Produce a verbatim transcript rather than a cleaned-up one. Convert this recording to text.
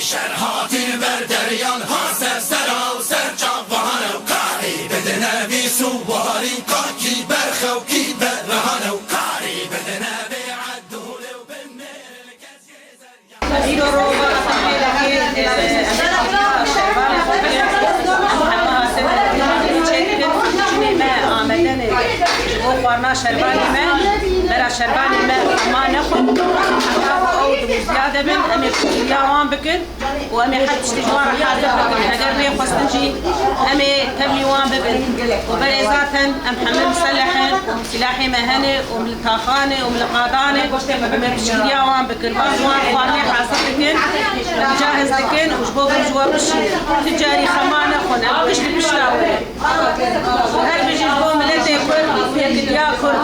Şer hatî ber deryan, ha ser sera û ser çavan ew karî bidine vî suwarî, ka kî berxew kî berhan ew karî bidine vê edûlê û binêr li kes jê zeryan. Îro rova Xwedê lehê, e, şervanê xwe bikin. Hema hatin çêdikin, çûnê me amade ne ji bo xwarina şervanê me, bera şervanê me hema nexwin. Heta ku ew dimûziya de bin, em ê piştgiriya wan bikin. û em ê her tiştî ji wan re hazir bikin. Heger bê xwestin jî em ê tevlî wan bibin. Û berê zaten em hemî miseleh in, silahê me hene û li taxan e û li qadan e û me piştgiriya wan bikir. Van wan xwarinê hazir dikin, em cahiz dikin û ji bo vir ji we bişîn. Tu carî xema nexwin, em pişt li pişta we. Û her bijî ji bo miletê Kurd û yekitiya Kurd.